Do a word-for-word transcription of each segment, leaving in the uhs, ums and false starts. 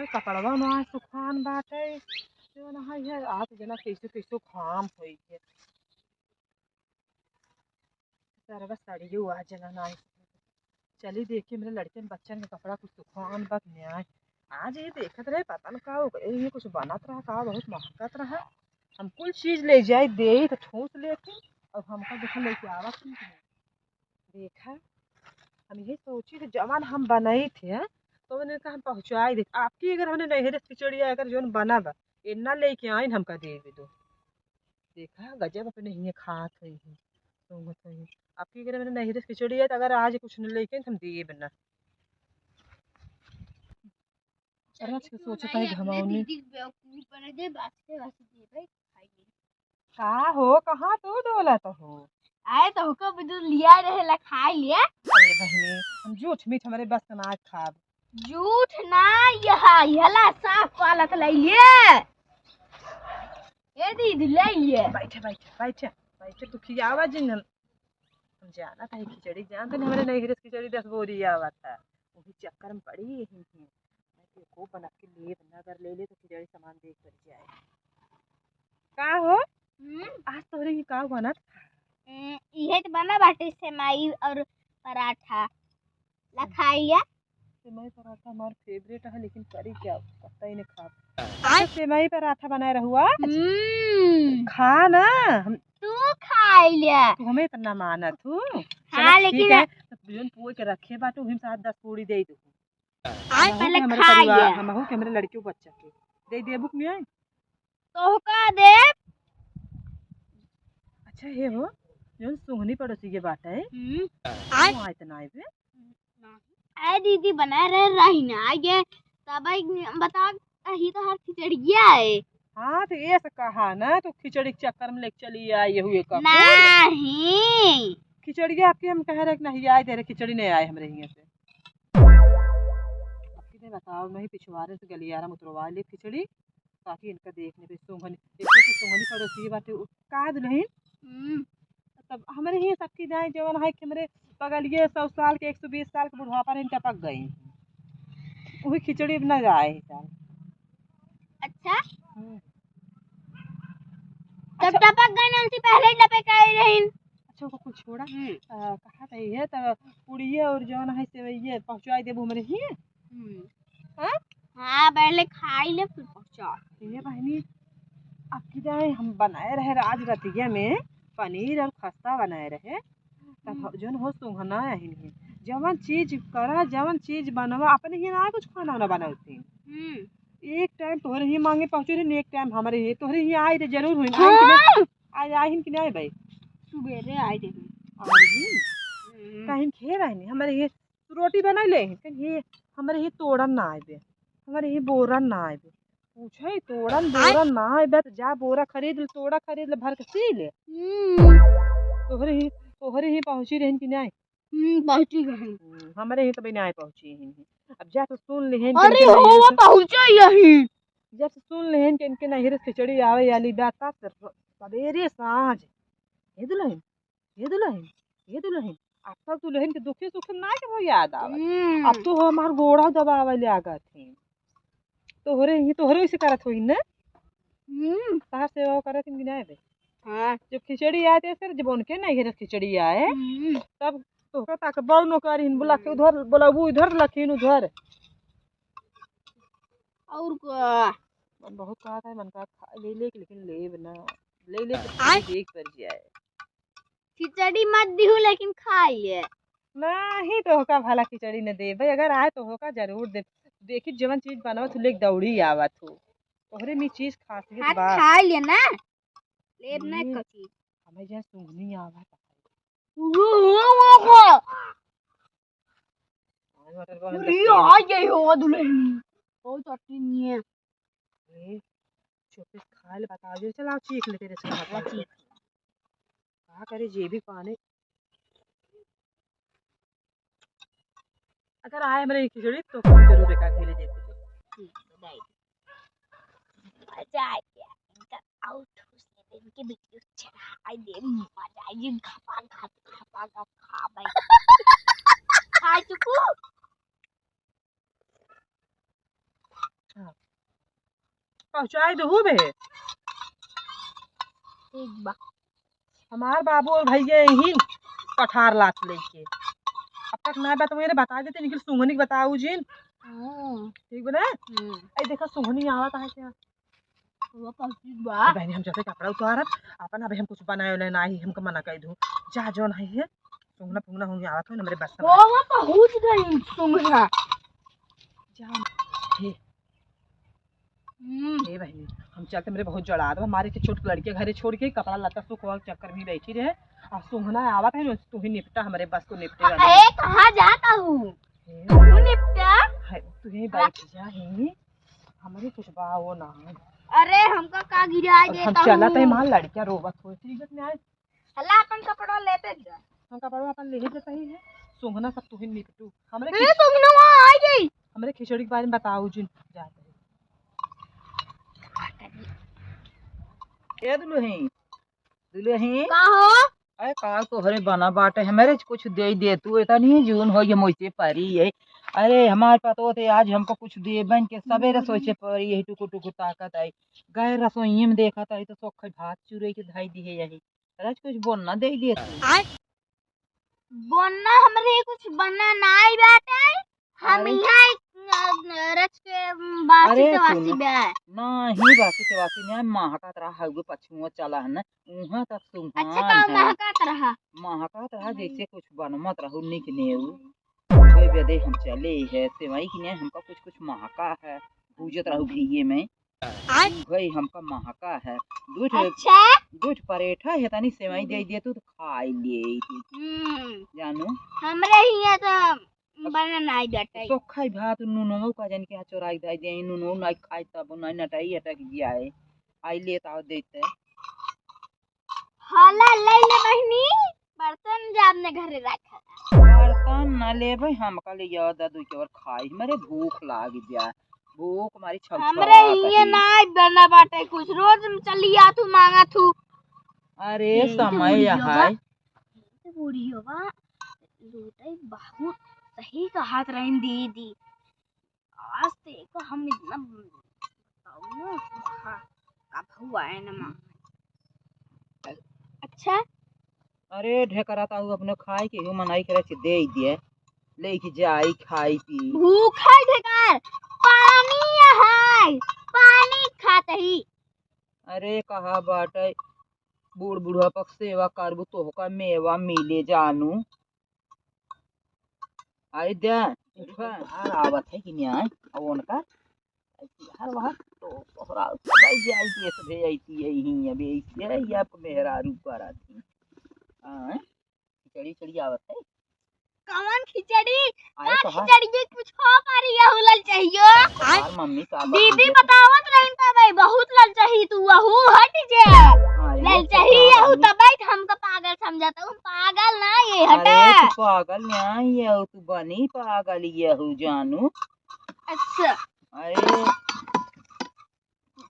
कपड़वा ना सुखान बाटे, जो ना है, आज जना कैसो कैसो घाम होई है। सरवा सड़ियो आ जना ना। चली देखी, मेरे लड़कन बच्चन के कपड़ा कुछ सुखान बा कि नाय। आज ये देखत रहे, पता न का हो गए, ये कुछ बनत रहा, का बहुत महकत रहा। हम कुल चीज ले जाए, दे तो ठूस लेती, और हमका देखा लेके आवा कि नहीं। देखा, हम यही सोची कि जवान हम बनाई थे, तो उन्हें कहा हम पहुँचाई दे। आपकी अगर हमने नैहरे से खिचड़ी अगर जोन बना बा, इतना लेके आइन, हमका दे दो। देखा, गजब अपने हिये खात है, सूंघत है। आपकी अगर मैंने नैहरे से खिचड़ी है, तो अगर आज कुछ न लेके आइन, तो हम देब ना। अरे, आज के सोचत है घमावनी। दीदी बेवकूफ बने दे, बात के बात दे भाई, खाई ले। का हो, कहाँ तू डोलत हो? आए तो हुको बदल लिया रहे ला खाई ले। अरे बहिनी, हम झूठ मीठ हमरे बस के ना खाब। झूठ ना, यह, यहला साफ पालत ले ले। ए दीदी, ले ले। बैठे, बैठे, बैठे, बैठे, तू खियावा जिन। हम जानत है खिचड़ी, जानत है हमरे नैहरे से खिचड़ी दस बोरी आवत है, वही चक्कर में पड़ी यही है। मैं तो एको बनत के लेब ना, अगर ले ले तो खिचड़ी सामान देख पड़ जाए। का हो? हम्म? आज तोहरे ही का बनत? हम्म, इहे तो बना बाटे, सेमाई और पराठा। ला खाई लिया। सेमाई पराठा हमार फेवरेट है, लेकिन करी क्या, पता ही नहीं खाब। आय। अच्छा, सेमाई पराठा बनाए रहुआ? हम्म। खा ना, हम तू खाई लिया। तू हमें इतना मानत हू। हाँ, चलो, ठीक लेकिन है, तो जोन पुए के रखे बाटे, उही में से आठ दस पूड़ी दे दो। आय, हमहू पहले के हमरे खा परिवार, लिया। हमहू के हमरे लड़कियों बच्चा के दे देबू कि नहीं? तोहका देब। अच्छा, हे हो, जोन सुंघनी पड़ोसी के बाटे, हम्म। वो आए त ना आए बे? ए दीदी, बनाए रहे रही ना, आगे तब आई बता, अही तो हर खिचड़िया है। हाँ, तो ये से कहा ना, तो खिचड़ी के चक्कर में लेके चली आई हुए का। नहीं। खिचड़िया आपके हम कह रहे कि नहीं आए दे रहे, खिचड़ी नहीं आए हमरे हियाँ से। अब कितने बताओ, नहीं पिछवारे से गलियारा में उतरवा ले खिचड़ी, ताकि इनका देखने पे सूंघनी, एक तो सूंघनी पड़ोसी बाटे, उ-, का दुल्हन? हम्म। तब हमरे ही सबकी दाएं जवन है कि हमरे बगलिए सौ साल के, एक सौ बीस साल के बुढ़ापा रहे, टपक गई। वही खिचड़ी अब ना जाए साल। अच्छा? हम्म। तब अच्छा। टपक गई ना, उनसे पहले ही टपक आई रही। अच्छा, ओका कुल छोड़ा। हम्म। आ, कहा था ये, तब पुड़िया और जवन है सेवइया पहुँचाई देबू हमरे ही? हम्म। हाँ? हाँ, पहले खाई ले, फिर पहुँचा। ये बहनी, अब की जाए हम बनाए रहे राज रतिया में पनीर और खस्ता बनाए रहे, तब हम्म। जौन हो सुंघना है इन्हें, जवन चीज करा, जवन चीज बनवा, अपने ही ना कुछ खाना वाना बनावती। हम्म। एक टाइम तोहरे ही मांगे पहुँचे रहे, एक टाइम हमारे ही, तोहरे ही आए थे जरूर हुई, आई कि नहीं? हाँ। आज आहिन कि नहीं भाई? सुबेरे आए थे। आज ही? हम्म। कहीं खेल रहे नहीं, हमारे ये रोटी बनाई ले, कहीं ये हमरे ही तोड़न ना आए बे, हमरे ही बोरन ना आए बे। पूछे, तोड़न आय। बोरन ना आए बे, तो जा बोरा खरीद ले, तोड़ा खरीद ले, भर के सी ले। हम्म। तोहरे ही, तोहरे ही पहुँची रहन कि नहीं? हम्म, पहुँची गए। हम्म, हमरे ही तो बिना आए पहुँची ही। अब जा तो सुन लिहेन कि अरे इनके हो, नहीं वो से पहुँचा यही। जब से सुन लिहेन कि इनके नैहरे से खिचड़ी आवे वाली बा, तब से सवेरे साँझ, हे दुल्हन, हे दुल्हन, हे दुल्हन, अब तक दुल्हन के दुखे सुखे ना के हो याद आवत। हम्म। अब तो हमार गोड़ा दबावे लागत है। तोहरे ही, तोहरे से करत होई ना? हम्म। तहार सेवा करत ही कि ना बे? हाँ। जब खिचड़ी आए थे सर, जब उनके नैहरे खिचड़ी आए, हम्म। तब तोहका ताक बऊ नौकरी हिन बुला के हम्म। उधर, बोला वो इधर लखीन उधर। और का? मन बहुत कहा था, मन कहा खा ले, ले, लेकिन लेब ना। ले, ले, तो आय। देख पर जाए। खिचड़ी मत दिहू, लेकिन खाई ले। नहीं, तोहका भला खिचड़ी न देबे, अगर आए तोहका जरूर देब। देखी जवन चीज बनावत हूँ, लेके दौड़ी आवत हूँ। तोहरे में चीज खासियत हाँ, बा। खाई ले ना, लेब ना हम्म। कची। हमें जहाँ सूंघनी आवत। वो, वो, वो, वो। आज मटर बहन अरे, देखते हैं। आ गई हो दुल्हन। बहुत चटनी है। ए, चुप से खा ले, बता दे। चल, आओ, चीख ले तेरे से हाँ, हाथ चीख। का करे, जे भी पाने। अगर आए हमरे खिचड़ी, तो जरूर एक आध ले देते। ठीक है, बाय। मजा आ गया। इनका आउट हो से इनके वीडियो चढ़ाई दे, मजा आ गया। खपा, खपा, खपा, खपा, भाई। खा चुकू। पहुँचाई देहू बे। ठीक बा। हमार बाबू और भैया यही कठार लात लेके। अब तक ना बता, मेरे बता देते, निखिल सुंघनी के बताऊ जिन। हाँ। ठीक बा ना? हम्म। ए, देखा, सुंघनी आवत है क्या? वो पहुँची बा। ए, बहनी, हम जैसे कपड़ा उतारब, अपन अबे हम कुछ बनाए उनाए नाही, हमका मना कर दू। जा, जौन है, है, सुंघना फुंघना होंगे आवत हो, हमरे बस में। वो, वो पहुँच गई सुंघना। जा, हे। हम्म। ए बहनी, हम चलते, मेरे बहुत जड़ात बा, हमारे के छोट लड़के घरे छोड़ के कपड़ा लत्ता सुखवा के चक्कर में बैठी रहे। आ सुंघना आवत है, तू ही निपटा, हमरे बस को निपटे वाली। ए, कहाँ जाता हूँ? ए, तू निपटा। है, तू ही बैठ जा, ही। हमरे कुछ बा वो ना। अरे, हमका का गिराए अब हम देता चलत है, हूँ? मार लड़कियाँ रोवत होई, ठीक है, न्याय। हला अपन कपड़ा लेते जा। हम कपड़ा अपन ले ही देता ही है। सुंघना सब तू ही निपटू। हमरे ए, खिच-, सुंघना वहाँ आ गई। हमरे खिचड़ी के बारे में बताऊ जिन जाते हैं। ए दुलही, दुलही। का हो? अरे का तोहरे बना बाटे, हमरे कुछ दे दे तू, इतनी जून हो ये मोइसे परी है। अरे हमार पतो थे आज हमको कुछ देबन के सबेरे सोचे परी है, टुकु टुकु ताकत आई। गए रसोई में देखत आई तो सोखे भात चुरे के धई दिहे यही। अरे कुछ बोलना दे दे तू। आय? बोलना हमरे कुछ बनना नाई बाटे। हम अरे। यहाँ एक, अ, रच के, उम, बासी अरे से वासी सुन। बे। नाही बासी से वासी नहीं, महकत रहा हउए पछुआ चला है ना, उहाँ तक सुहान अच्छा, का है। महकत रहा? महकत रहा हम्म। जैसे कुछ बनमत रहू निक नेऊ। कोई बेदे हम चले है, सेवई की नहीं हमका कुछ कुछ महका है, भूजत रहू घिये में। आय। भाई हमका महका है। दूठ, अच्छा? दूठ परेठा है, तनी सेवई दे दे तू तो खाई ले। हम्म। जानू? हमरे हियाँ तो बना नाई बाटे। तो खाई भात, नुनो का जन के यहाँ चोराई दाई दे, नुनो नाई खाई तब नाई नटाई अटक गया है। आई ले ताव देते। हला ले ले बहिनी, बर्तन जा अपने घरे रखा। बर्तन ना लेबे, हमका ले जाओ दा दुई चार खाई, हमरे भूख लाग जा, भूख मारी छौछावत हमरे हिये ही। नाई बना बाटे कुछ, रोज में चली आ तू मांगा तू। अरे ये तो समय बुढ़िया है। बा, ये तो बुढ़िया बा, लूटे बहुत सही कहत रही दीदी। आज तो एक हम इतना बताऊँ ना, हाँ, कब हुआ है ना माँ। अच्छा। अरे ढेकरा ताऊ अपने खाए के हो मनाई करे से दे दिए, लेके जाई खाई पी। भूख है ढेकर, पानी है, पानी खात ही। अरे कहा बाटे बूढ़ बुढ़ापा के सेवा करबू तोहका मेवा मिले जानू। आई दे, उठा, बाहर आवत है कि नहीं आए? अब उनका, हर वहाँ तो तोहरा सब आई जाई, ये सब है, आई थी, यही, अब यही है, ये आपको मेहरारू करा थी। हाँ, खिचड़ी, खिचड़ी आवत है। कौन खिचड़ी? आए का तो हाँ। खिचड़ी के कुछ हो पा रही है, हुलल चाहिए। यार, मम्मी का बात दीदी है? बतावत रही था भाई, बहुत लल चाहिए तू, वहू हट जा। हाँ, ये लल तो चाहिए, बात यहू है। तब हमको पागल समझता हूँ, पागल ना ये हटा। अरे, तू पागल ना ये, तू बनी पागल यहू जानू। अच्छा। अरे।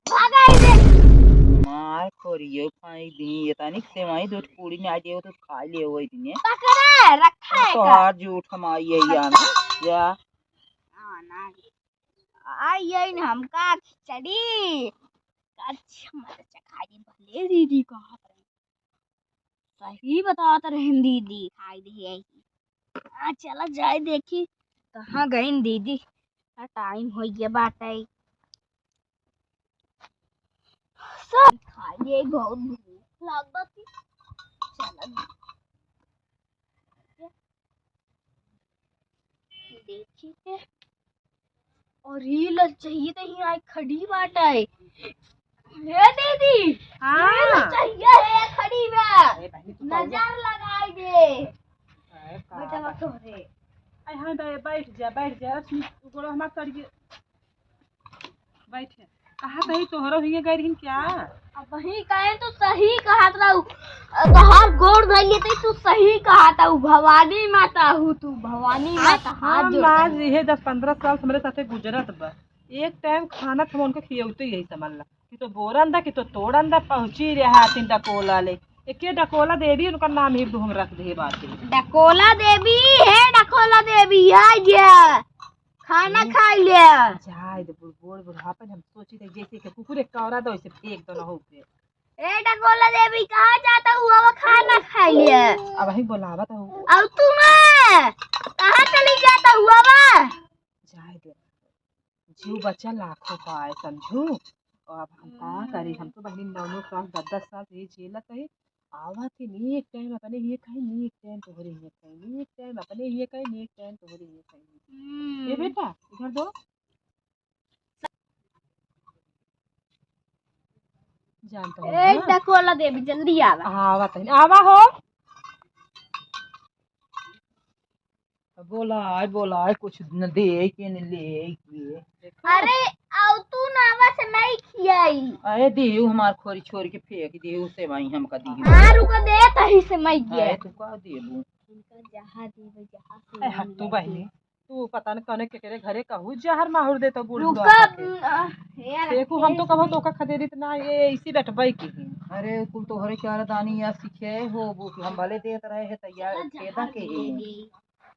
भागा इधर। मार खोरियो खाई दी, ये तानी सेवई दो पूरी में आ जाओ तो खा ले वो इतने। पकड़ा, रखा है का? तोहार जूठ हम आई है यार। या। हाँ, ना। आई है न हमका खिचड़ी। अच्छा, मजा चखा दी भले दीदी कहा। सही बतावत रहन दीदी, खाई दे यही। हाँ, चला जाए देखी, कहाँ गईन दीदी। आ, टाइम हो गया बाटे। सब खाइए, बहुत भूख लागत थी। चला देखी के। और ये लल चाहिए तो यहाँ एक खड़ी बाटा है। हे दीदी, हाँ। ये लल चाहिए है खड़ी बा। अरे बहनी, तू नजर लगाई दे। अरे का बेटा, बात। बैठो रे। अरे हाँ, बै-, बैठ जा, बैठ जा। रश्मि, तू गोड़ो हमार सर के बैठ। कहा सही तोहरो हिये गई रही क्या? अब वही कहे तो सही कहत रहू। तोहार गोड़ धइले तो तू सही कहत रहू। भवानी माता हूँ तू, भवानी माता हाथ हम जोड़ आज के। इहे दस पन्द्रह साल हमरे साथे गुजरत बा। एक टाइम खाना हम उनके खियौते यही समझ ला कि तो बोरन दा कि तो तोड़न दा। पहुँची रहा तीन डकोला ले, एके डकोला देवी उनका नाम ही ढूंढ रख दे बाटे। डकोला देवी है, डकोला देवी है ये। खाना हम्म। खाई ले। जा बूढ़, बूढ़ बुढ़ापन हम सोची थे जैसे कि कुकुर एक कौरा दो, इसे फेंक दो ना हो पे। ए डकोला देवी, कहाँ जाता हुआ वो खाना खाइए? अब वही बोलावत हो। और तू ना कहाँ चली जाता हुआ बा? जाए दे, जीव बचा लाखों पाए, समझू। और अब हम का करी, हम तो बहनी नौ नौ साल, दस दस साल से ये झेलत है। आवत ही नहीं एक टाइम अपने ये खाई, नहीं एक टाइम तोहरे ये खाई, नहीं एक टाइम अपने ये खाई, नहीं एक टाइम तोहरे ये खाई। ये हम्म। बेटा, इधर दो। जानता हूँ ए ना। डकोला देवी, जल्दी आवा। आवा तनी, आवा हो। बोला है, बोला है, कुछ न दे के न ले के। अरे, आउ तू ना आवा से मैं खियाई। अरे देहू हमार खोरी छोरी के फेंक देहू से वही हमका दी। हाँ, रुको, दे तही से मैं अरे गया। तू का देबू? उनका जहाँ देवे, जहाँ से अरे हट तू बहनी, तू पता न कौने केकरे घरे कहू जहर माहुर देता बूढ़ रुका, बुढ़ापा के। उम, अ, यार, देखू, हम तो कहो तो का खदेरित ना, ये इसी बैठबाई की ही। अरे कुल तोहरे चार दानी या सीखे हो, वो कि हम भले देत रहे हैं तैयार छेदा के ही।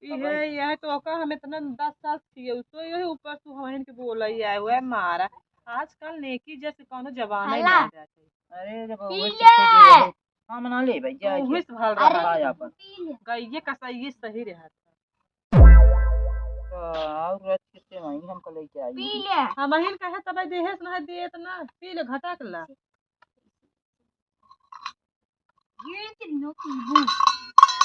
इहे, इहे तो का हम इतना दस साल थी, तो यही ऊपर तू हमहिन के बोला ही आए हुए मारा। आजकल नेकी जैसे कौनो जमाना ही हला। ना जाते। अरे जब पी वही ले। सीखे गए हो, हम ना लेबै, जा तू जा। हुइस भल अरे, रहा है अपन। पी ले। गइये कसइये सही रहत है। तो और अच्छे से वहीं हमको लेके आई। पी ले। हमहिन कहे तब देहेस ना देत ना, पी ले घटक ला। ये किन्नो पीबू।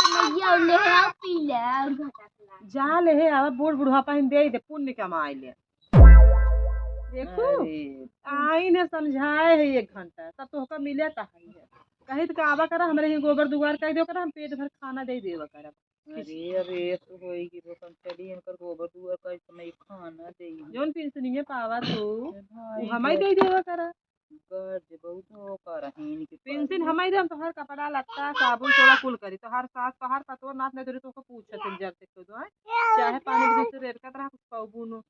मैया ले आओ, पी ले और घटक ला। जा ले हे, आवा बूढ़ बुढ़ापा हिन दे दे, पुण्य कमाई ले। देखू, अरे। आई ने समझाए है एक घंटा, तब तो होकर मिले ता है। कही तो आवा करा, हमरे ही गोबर दुआर कह दो करा, हम पेट भर खाना दे देवा करब। अरे, अरे, तो होई कि रोकन चली, इनकर गोबर दुआर का समय खाना दे। जौन पेंशनिये पावा तो, अरे भाई, उ हमाई रे। दे देवा करा। कर दे, बहुत हो कर रही इनके पेंशन पास। हमाई दे, हम तोहार कपड़ा लत्ता, साबुन, तोला कुल करी। तोहार सास, तोहार पतोर नाथ नहीं धरी, तोहका पूछत हैं जर से खुद, आय? चाहे पानी के दूसरे रेट का तरह कुछ पाऊ बुनो।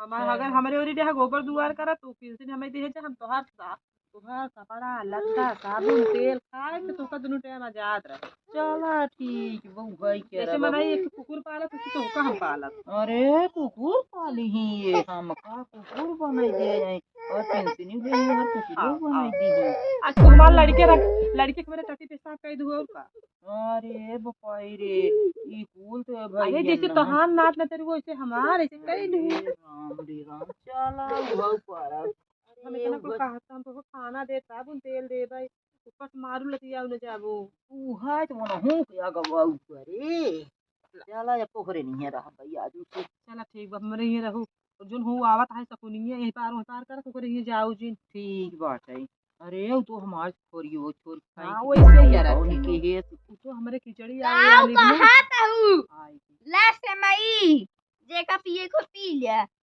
हमार, हाँ। अगर हमरे ओरी रहे गोबर दुआर करा, तू पेंशन हमें दे जा, हम तोहार सा-, तोहार कपड़ा, लत्ता, साबुन, तेल खाए के तोहका दुनू टाइम आजाद रहे। चला ठीक, बउआई के जैसे रहा। मनाई एक कुकुर पालत, उसे तोहका हम पालत। अरे, कुकुर पाली ही ये, हम का कुकुर बनाई दे जाए? और पेंशनी दे और कुकुर आओ, बनाई आओ। दी है। आज तू हमार लड़के रख, लड़के के मेरे टट्टी पेशाब कर दू और का? अरे बपाई रे, ई कुल तो है भाई अरे, जैसे ना। तोहार नात ना तेरे, वैसे हमार, ऐसे कई नहीं। अरे राम रे राम, चला उहौ करब। हम इतना कुल कहत, हम तोहका खाना देत, साबुन तेल देबै, ऊपर से मारू लतिया न जाबो। उहै तो मनहू के अगवा ऊपरे। चला, अब तोहरे नहीं रह भैया, आज उसे। चला, ठीक बा, हमरे ही रहू। और जोन हो आवत है सकुनिया, यही पार, वही पार करत, ओकरे ही जाऊ जिन। ठीक बात है। अरे, वो तो हमार छोरी हो, छोरी खाई हाँ, की वैसे ही है, रहती कौन है। के है? वो तो हमरे खिचड़ी का आवे वाली बा। कहा कहू? आई की। ला से मई, जेका पिए को पी ले।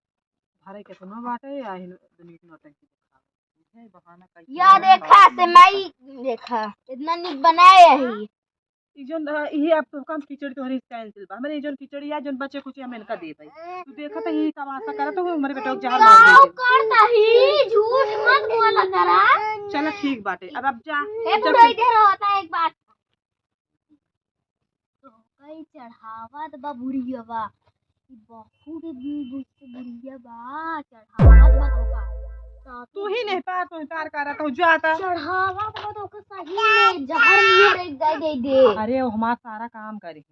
भरे केतना बाटे, आही दुनिया के नौटंकी दिखावे। बुझे बहाना कई या के देखा से मई, देखा, इतना निक बनाए है। ई जोन, अ, इहे अब तो काम खिचड़ी तोहरी cancel बा। हमरे ई जोन खिचड़ी आ, जोन बचे कुचे हम इनका दे पाई। तू देखत ही तमाशा करत हो, हमरे बेटा के जहर मार का दे। करता ही, झूठ मत बोला करा। चला ठीक बाटे, अब, अब जा, ए जा बुढ़ई फिर। दे रहा होता एक बात। तो कई चढ़ावत बा बुढ़िया बा। ई बहुत दुष्ट बुढ़िया बा, चढ़ावत बा तोका। तो तू ही नहीं पार, तू ही पार करत हो, जा ता। चढ़ावत बा तोका सही में, जहर मुंह रे दे दे दे। अरे, वो हमार सारा काम करी।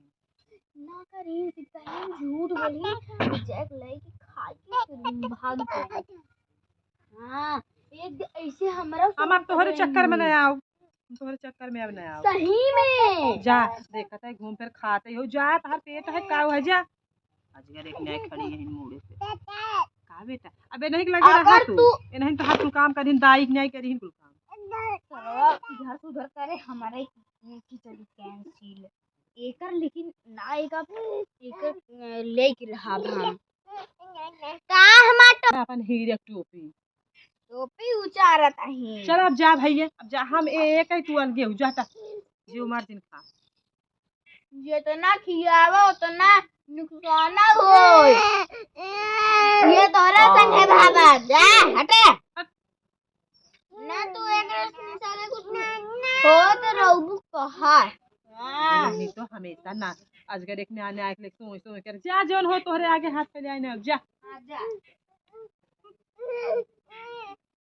ना करी, सिखाई झूठ बोली, जैक लई के खा के फिर भाग जाए। हाँ, एक दि-, ऐसे हमरा हम अब तोहरे चक्कर में नहीं आओ, हम तोहरे चक्कर में अब नहीं आओ। सही में। जा, देखत है, घूम फिर खाते हो, जा, तोहर पेट है, का है, जा। अजगर एक न्याय खड़ी है मुड़े पे। का बेटा? अबे नहीं लगे रहा अगर तू। तू ए नहीं तो हाथ कुल काम करिन, दाई के न्याय करिन कुल काम। सरवा इधर से उधर करे, हमारे खिचड़ी cancel। एकर लेकिन ना, एकर, एकर, अ, लेके रहब हम। का हमार टो- अपन हीरे टोपी। टोपी उचारत अही। चल अब जा भैया, अब जा, हम ए-, एक ही तू अलगे हो, जा ता। जो मर्जिन खा। जितना खियावा उतना नुकसान होई। ये तोरा संगे भागा, जा, हटे। ना तू एक सारे कुछ नहीं। हो तो रहबू कहा। हाँ। नहीं तो हमेशा ना, अजगर एक ने आने आके सोच सोच कर, जा जौन हो तोहरे आगे हाथ फैलाए ना, जा। हाँ, जा।